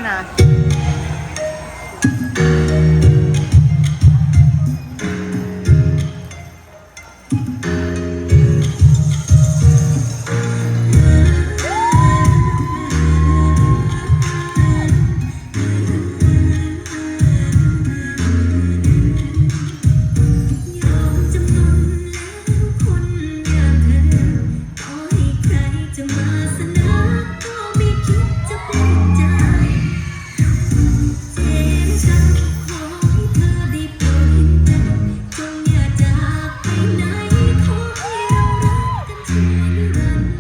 นะ ยอมจำนนแล้วคนอย่างเธอ ต่อให้ใครจะมาสนามก็ไม่คิดจะเปลี่ยนใจ เจนจันทร์ขอให้เธอได้โปรดเห็นใจ จงอย่าจากไปไหน ขอให้เรารักกันชั่วนิรันดร์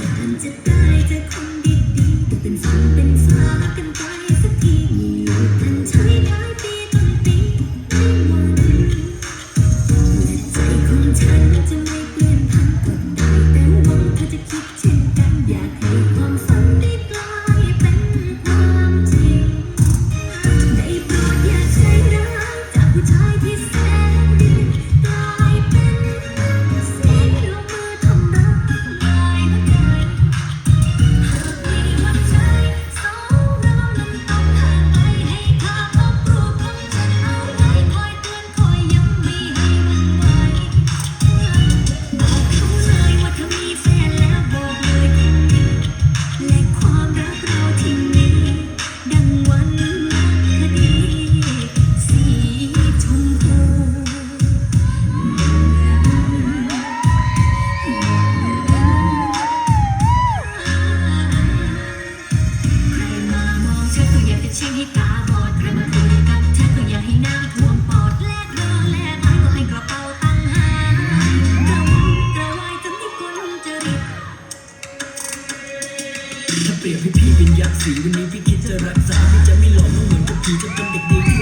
นานๆจะได้เจอคนดีๆ ได้เป็นฝันเป็นฟ้ากันไปสักที อยู่กันใช้ท้ายปีต้นปีไม่หวั่น และใจของฉันจะไม่เปลี่ยนผันก็ได้ แต่หวังเธอจะคิดเช่นกัน อยากให้ความฝันได้กลายเป็นความจริง ได้โปรดอย่าใจร้าย จากผู้ชายที่แสนดี กลายเป็นเสียงลงมือทำร้ายหัวใจ หากมีวันไหนสองเรานั้นต้องห่างไกล ให้ภาพพบรูปของฉันเอาไว้คอยเตือนคอยย้ำไม่ให้หวั่นไหว บอกเขาเลยว่าเธอมีแฟนแล้ว บอกเลยคนนี้ และความรักเราที่มี ดังวันนคดีสีชมพู ใครมามองเธอก็อยากจะชิงให้ตาบอด ใครมาคุยกับเธอก็อยากให้น้ำท่วมปอด แลกเบอร์แลกไลน์ก็ให้กระเป๋าตังค์หาย กระวนกระวายจนวิกลจริต ถ้าเปรียบให้พี่เป็นยักษ์สี วันนี้พี่คิดจะรักษา พี่จะไม่หล่อเหมือนกับผี จะเป็นเด็กดีที่